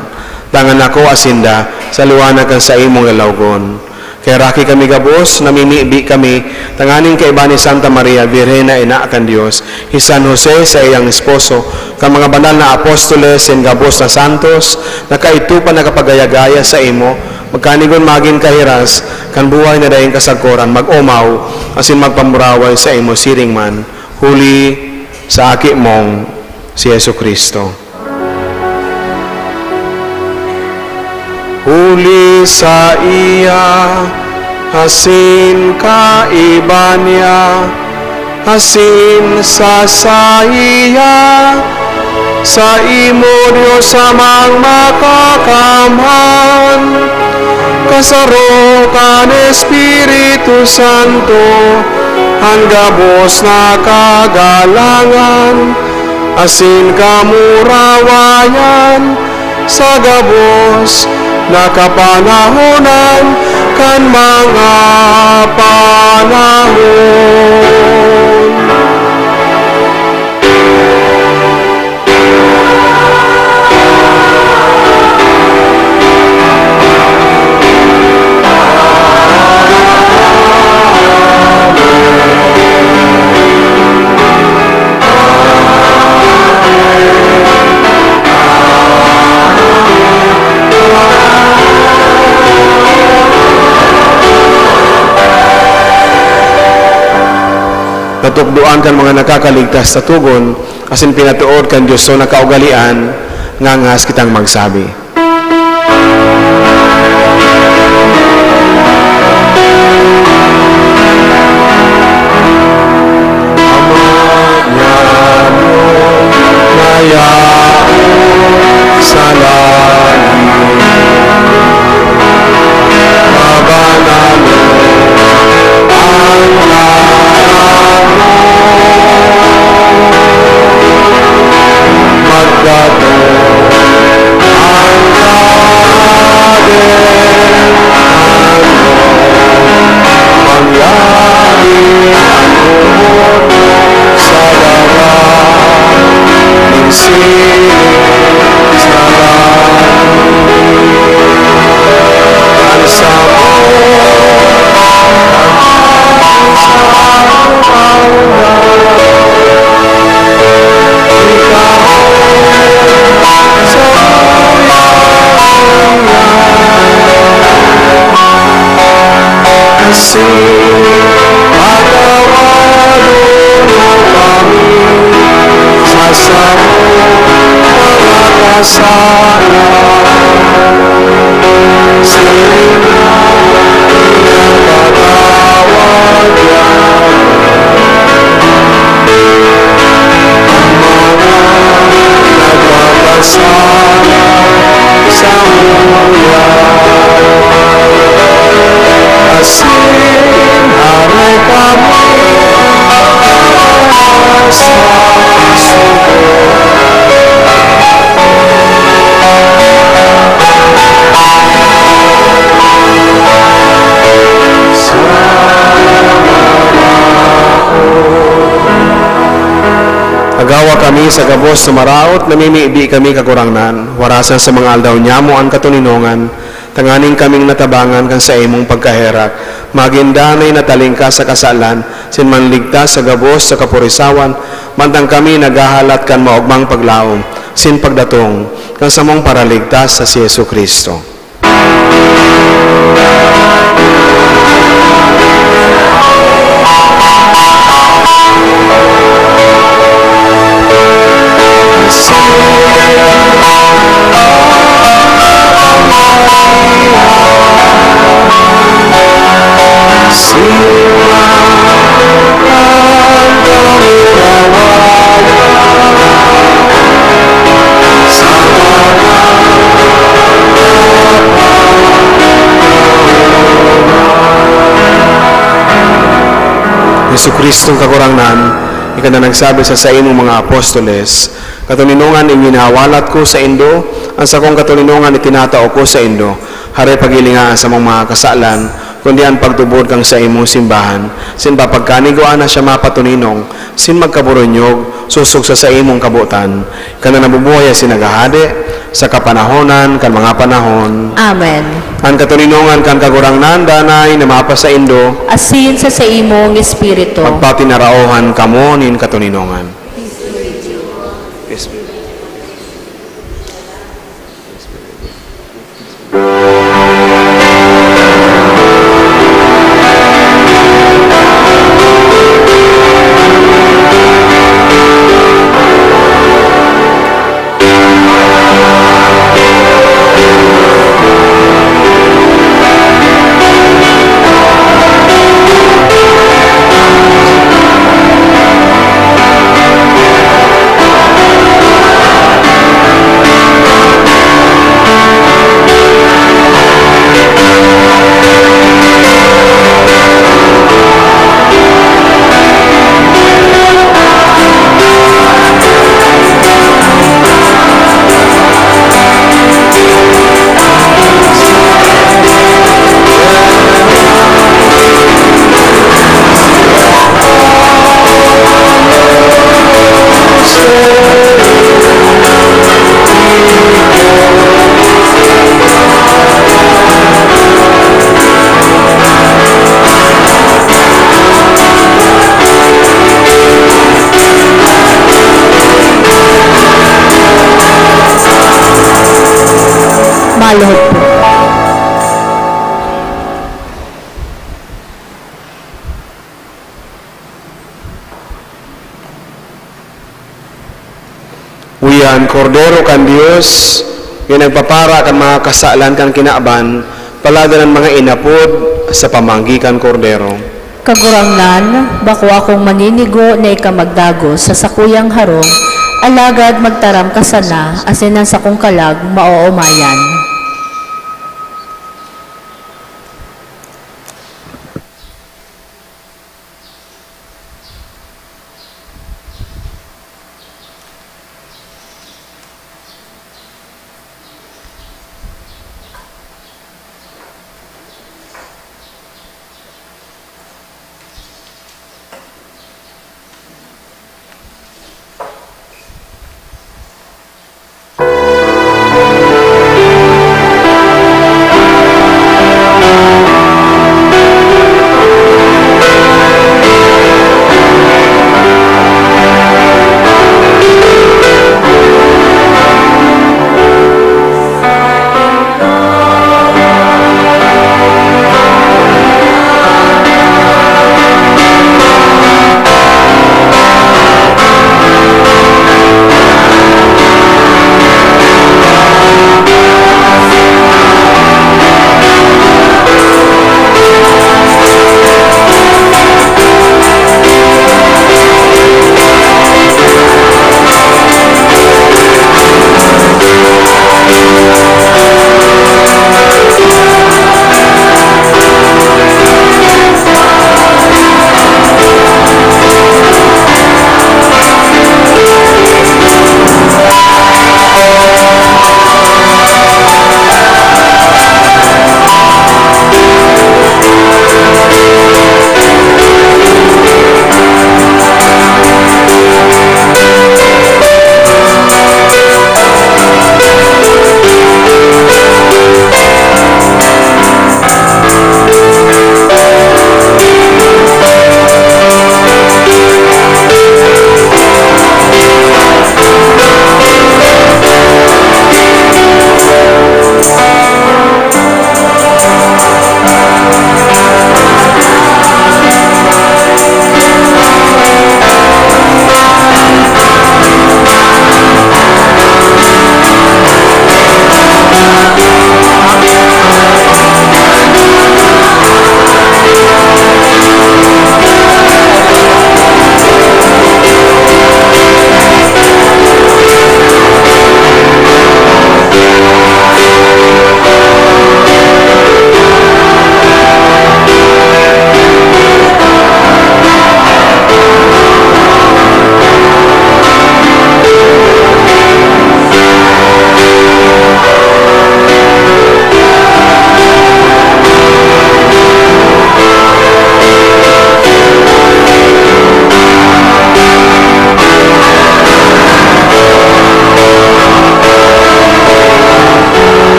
Dangan akoa sinda sa liwanag kan saimong lalawgon. Kaheraki kami gabos, namimibi kami, tanganing kaiba ni Santa Maria, Birhen na Ina kan Dios, hi San Jose, saiyang esposo, kan mga banal na apostoles, asin gabos na santos, na kaidto pa nakapagaya-gaya saimo, Magkanigon magin kahiras kan buhay na daing kasagkoran, mag-omaw asin magpamuraway saimo siring man, huli sa Aki mong si Jesu-Cristo. Huli saiya, asin kaiba niya, asin sa saiya, saimo, Dios Amang Makakamhan, kasaro kan Espiritu Santo, an gabos na kagalangan asin kamurawayan sa gabos na kapanahonan kan mga panahon. Natukdoan kan mga nakakaligtas na togon asin pinatood kan Dios na kaugalean, ngangas kitang magsabi. Sa langit, mabanal ang ngaran mo, magdato ang kaharian mo, mangyari ang gabos mo sa daga ning sining sa langit. An samong Asin patawadon mo kami sa samong mga kasalan, siring na pinapatawad niamo an mga nagkakasala samuya. Asin haray kami sa sugo. Agawa kami sa gabos na maraot, namimibi kami, Kagurangnan, warasan sa mga aldaw niamo an katoninongan, tanganing kaming natabangan kan saimong pagkaherak, magin danay na talingkas sa kasalan, asin manligtas sa gabos sa kapurisawan, mantang kami naghahalat kan maogmang paglaom, asin pagdatong kan samong Paraligtas na si Jesu-Cristo. Jesu-Cristong Kagurangnan, ika na nagsabi sa saimong mga apostoles, "Katoninongan iginawalat ko saindo, an sakong katoninongan itinatao ko saindo." Hare, paghilinga an samong mga kasalan, kundi an pagtubod kan saimong simbahan, asin papagkanigwaan na siya mapatoninong, asin magkaburunyog, sosog sa saimong kabotan. Ika na nabubuhay asin naghahade sa kapanahonan kan mga panahon. Amen. An katoninongan kan Kagurangnan danay na mapasaindo. Asin sa saimong espiritu. Pagpatinaraohan kamo nin katoninongan. Yes. Yes. Loob po. Uyan, Kordero kan Dios, nga nagpapara kan mga kasalan kan kinaban, paladan an mga inapod sa pamanggi kan Kordero. Kagurangnan, bako akong maninigo na ika magdagos sa sakuyang harong, alagad magtaram ka sana, asin an sakong kalag maoomayan.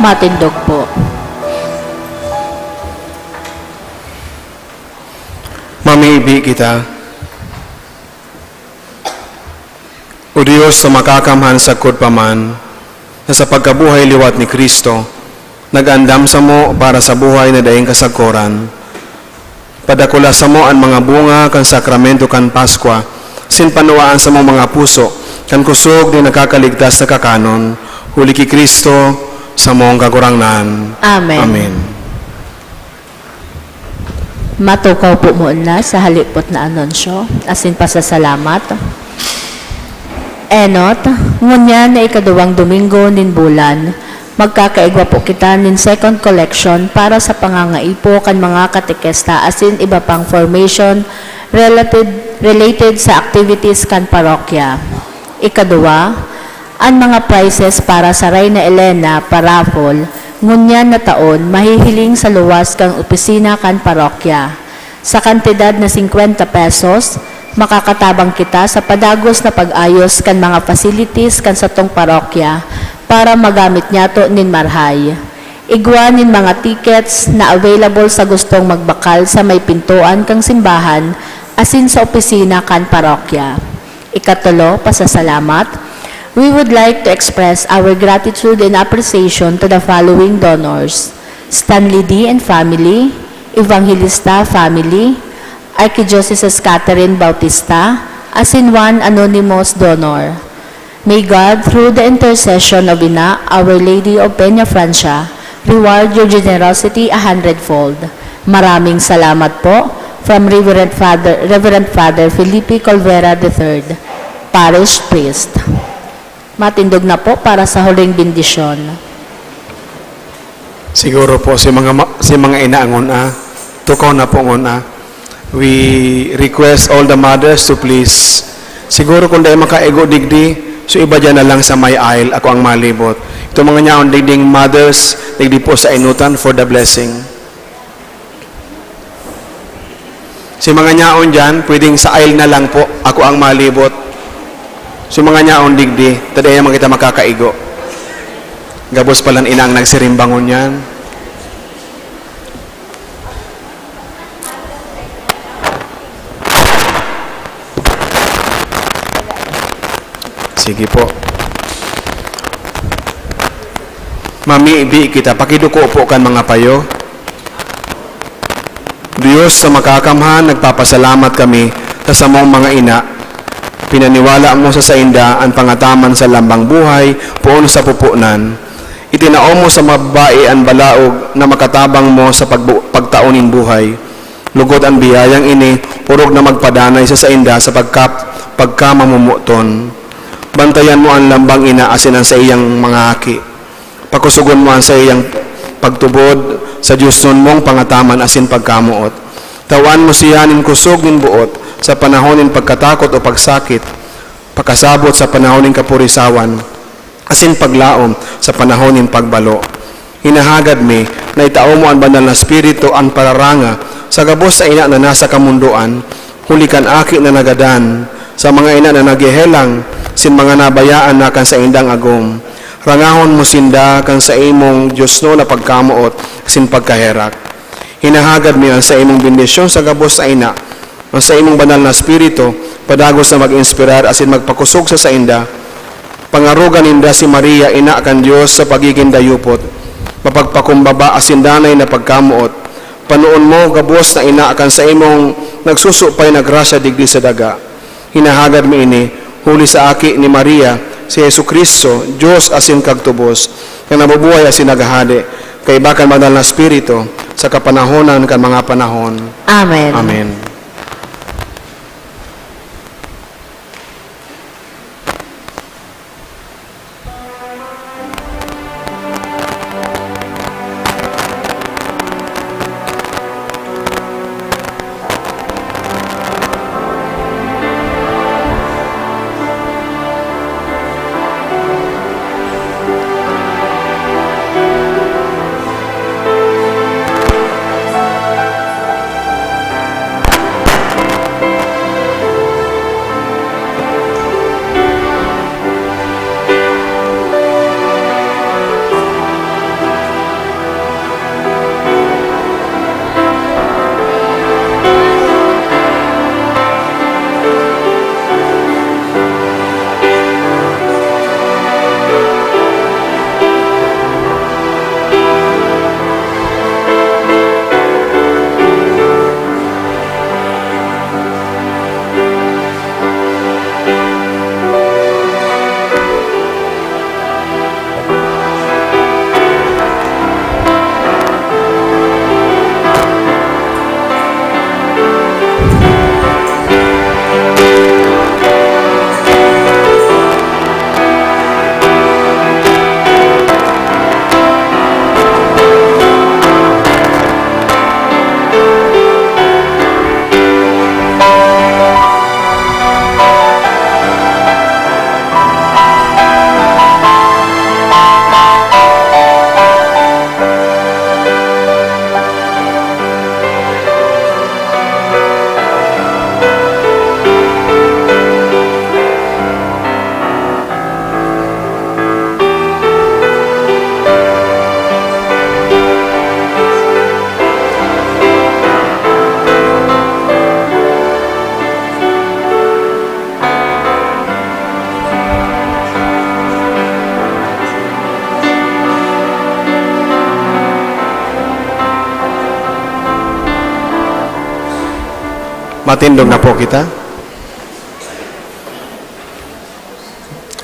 Patindog po. Mamibi kita. O Dios na makakamhan sagkod pa man, na sa pagkabuhay liwat ni Cristo, nag-andam samo para sa buhay na daing kasagkoran. Padakula samo an mga bunga kan sakramento kan Paskwa, asin panuwaan samo mga puso kan kusog nin nakakaligtas na kakanon, huli ki Cristo, samong Kagurangnan. Amen. Amen. Matukaw po muna sa halipot na anunsyo asin pasasalamat. Enot, ngunyan na ikaduwang Domingo nin bulan, magkakaigwa po kita nin second collection para sa pangangaipo kan mga katekista asin iba pang formation related, related sa activities kan parokya. Ikaduwa, an mga prizes para sa Reina Elena pa-raffle ngunyan na taon mahihiling sa luwas kan opisina kan parokya. Sa kantidad na singkwenta pesos, makakatabang kita sa padagos na pag-ayos kan mga facilities kan satong parokya para magamit niyato nin marhay. Igwa nin mga tickets na available sa gustong magbakal sa may pintoan kan simbahan asin sa opisina kan parokya. Ikatulo, pasasalamat. We would like to express our gratitude and appreciation to the following donors: Stanley D and family, Evangelista family, Archdiocese Catherine Bautista, asin one anonymous donor. May God, through the intercession of Ina, Our Lady of Peña Francia, reward your generosity a hundredfold. Maraming salamat po. From Reverend Father, Reverend Father Felipe Colvera the third, Parish Priest. Matindog na po para sa huling bendisyon. Siguro po, si mga ma-, si mga ina ngon, ah, tukaw na po ngon, ah. We request all the mothers to please, siguro kung dai makaigo digdi, so iba dyan na lang sa may aisle, ako ang malibot. Itong mga nyaon digding mothers, digdi po sa inutan for the blessing. Si mga nyaon dyan, pwedeng sa aisle na lang po, ako ang malibot. So mga nyaon digdi, ta dai man kita makakaigo. Gabos palan ina ang nagsirimbangon yan. Sige po. Mamibi kita, pakiduko po kan mga payo. Dios na makakamhan, nagpapasalamat kami sa samong mga ina. Pinaniwala mo sa sainda an pangataman sa lambang buhay poon sa pupunan. Itinao mo sa mga babae an balaog na makatabang mo sa pagbu-, pagtao nin buhay. Lugod an biyayang ini, orog na magpadanay sa sainda sa pagkap-, pagkamamomoton. Bantayan mo an lambang ina asin an saiyang mga aki. Pakosogon mo an saiyang pagtubod sa diosnon mong pangataman asin pagkamoot. Tawan mo siya nin kosog nin boot sa panahon nin pagkatakot o pagsakit, pakasabot sa panahon nin kapurisawan, asin paglaom sa panahon nin pagbalo. Hinahagad mi na itao mo an Banal na Espiritu an pararanga sa gabos na ina na nasa kamondoan, huli kan aki na nagadan, sa mga ina na naghehelang, sin mga nabayaan na kan saindang agom. Rangahon mo sinda kan saimong diosnon na pagkamoot asin pagkaherak. Hinahagad mi an saimong bendisyon sa gabos na ina, an saimong Banal na Espiritu, padagos na mag-inspirar asin magpakosog sa sainda. Pangarogan ninda si Maria, Ina kan Dios, sa pagigin dayupot, mapagpakumbaba asin danay na pagkamoot. Panoon mo gabos na ina kan saimong nagsusupay na grasya digdi sa daga. Hinahagad mi ini huli sa Aki ni Maria, si Jesu-Cristo, Dios asin Kagtubos, na nabubuhay asin naghahade, kaiba kan Banal na Espiritu, sa kapanahonan kan mga panahon. Amen. Amen. Matindog na po kita.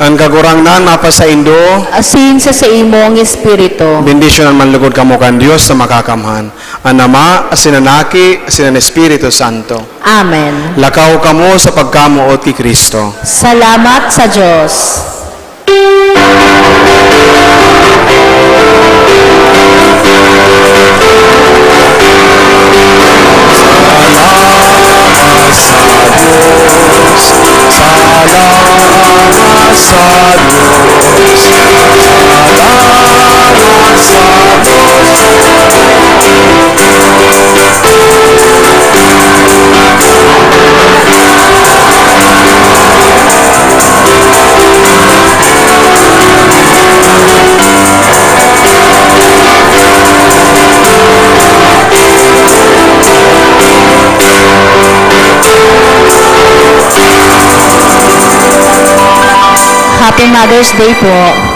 An Kagurangnan mapasaindo. Asin sa saimong espiritu. Bendisyonan man lugod kamo kan Dios na Makakamhan, an Ama, asin an Aki, asin an Espiritu Santo. Amen. Lakaw kamo sa pagkamoot ki Cristo. Salamat sa Dios. Happy Mother's Day po.